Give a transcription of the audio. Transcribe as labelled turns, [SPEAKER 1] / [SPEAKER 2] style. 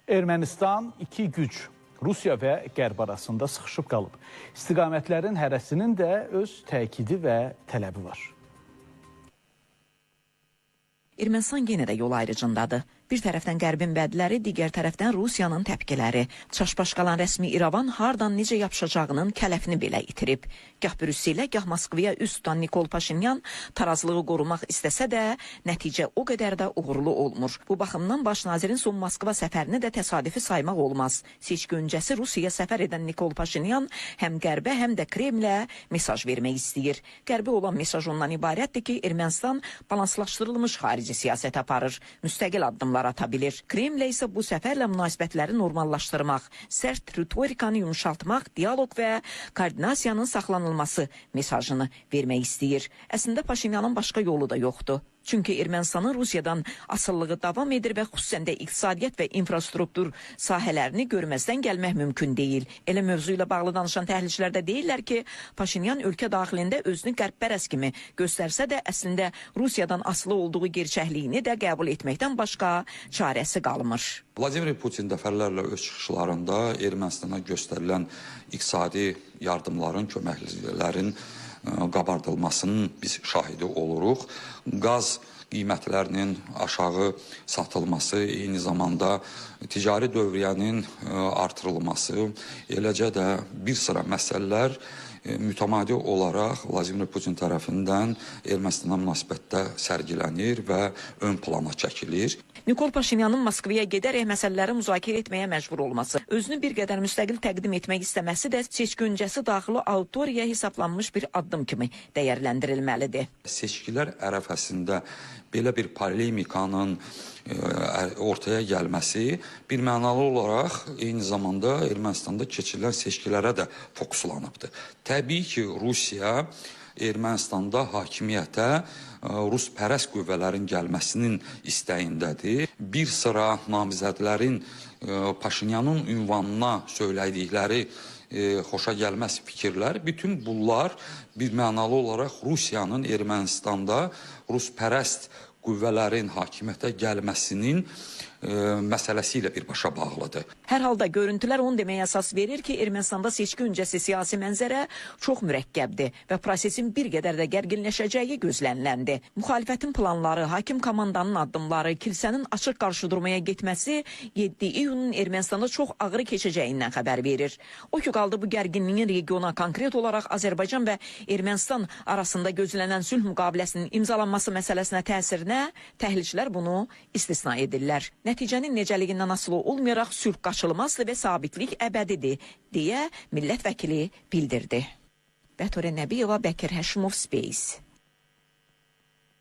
[SPEAKER 1] Ermənistan iki güc, Rusiya və Qərb arasında sıxışıb qalıb. İstiqamətlərin hərəsinin də öz təkidi və tələbi var.
[SPEAKER 2] Ermənistan yenə də yol ayrıcındadır. Bir tərəfdən Qərbin vədləri, digər tərəfdən Rusiyanın təpkiləri. Çaşbaş qalan rəsmi İrəvan hardan necə yapışacağının kələfini belə itirib. Gah Brüsselə, gah Moskvaya üz tutan Nikol Paşinyan tarazlığı qorumaq istəsə də, nəticə o qədər də uğurlu olmur. Bu baxımdan baş nazirin son Moskva səfərini də təsadüfi saymaq olmaz. Seçki öncəsi Rusiyaya səfər edən Nikol Paşinyan həm Qərbə, həm də Kremlə mesaj vermək istəyir. Qərbə olan mesaj ondan ibarətdir ki, Ermənistan balanslaşdırılmış xarici siyasət aparır, müstəqil addımlar ata bilir. Kremlə isə bu səfərlə münasibətləri normallaşdırmaq, sərt ritorikanı yumşaltmaq, dialoq və koordinasiyanın saxlanılması mesajını vermək istəyir. Əslində Paşinyanın başqa yolu da yoxdur. Çünki Ermənistanın Rusiyadan asılılığı davam edir və xüsusən də iqtisadiyyat və infrastruktur sahələrini görməzdən gəlmək mümkün deyil. Elə mövzu ilə bağlı danışan təhlilçilər də deyirlər ki, Paşinyan ölkə daxilində özünü qərбpərəst kimi göstərsə də, əslində Rusiyadan asılı olduğu gerçəkliyini də qəbul etməkdən başqa çarəsi qalmır.
[SPEAKER 3] Vladimir Putin dəfələrlə öz çıxışlarında Ermənistana göstərilən iqtisadi yardımların, köməkliklərin qabardılmasının biz şahidi oluruq. Qaz qiymətlərinin aşağı satılması, eyni zamanda ticari dövriyyənin artırılması, eləcə də bir sıra məsələlər mütəmadi olaraq Vladimir Putin tərəfindən Ermənistana münasibətdə sərgilənir və ön plana çəkilir.
[SPEAKER 2] Nikol Paşinyanın Moskvaya gedərək məsələləri müzakirə etməyə məcbur olması, özünü bir qədər müstəqil təqdim etmək istəməsi də seçki öncəsi daxili auditoriyaya hesablanmış bir addım kimi dəyərləndirilməlidir.
[SPEAKER 3] Seçkilər ərəfəsində belə bir polemikanın ortaya gəlməsi bir mənalı olaraq eyni zamanda Ermənistanda keçirilən seçkilərə də fokuslanıbdır. Təbii ki, Rusiya Ermənistanda hakimiyyətə ruspərəst qüvvələrin gəlməsinin istəyindədir. Bir sıra namizədlərin Paşinyanın ünvanına söylədikləri xoşa gəlməz fikirlər, bütün bunlar bir mənalı olaraq Rusiyanın Ermənistanda ruspərəst qüvvələrin hakimiyyətə gəlməsinin məsələsi ilə birbaşa bağlıdır.
[SPEAKER 2] Hər halda görüntülər onu deməyə əsas verir ki, Ermənistanda seçki öncəsi siyasi mənzərə çox mürəkkəbdir və prosesin bir qədər də gərginləşəcəyi gözləniləndir. Müxalifətin planları, hakim komandanın addımları, kilsənin açıq qarşıdurmaya getməsi 7 iyunun Ermənistanda çox ağır keçəcəyindən xəbər verir. O ki qaldı bu gərginliyin regiona, konkret olaraq Azərbaycan və Ermənistan arasında gözlənilən sülh müqaviləsinin imzalanması məsələsinə təsirinə təhlilçilər bunu istisna edirlər. Nəticənin necəliyindən asılı olmayaraq sülh qaçılmazdır və sabitlik əbədidir, deyə millət vəkili bildirdi. Bəturə Nəbiyeva, Bəkir Həşimov, Space.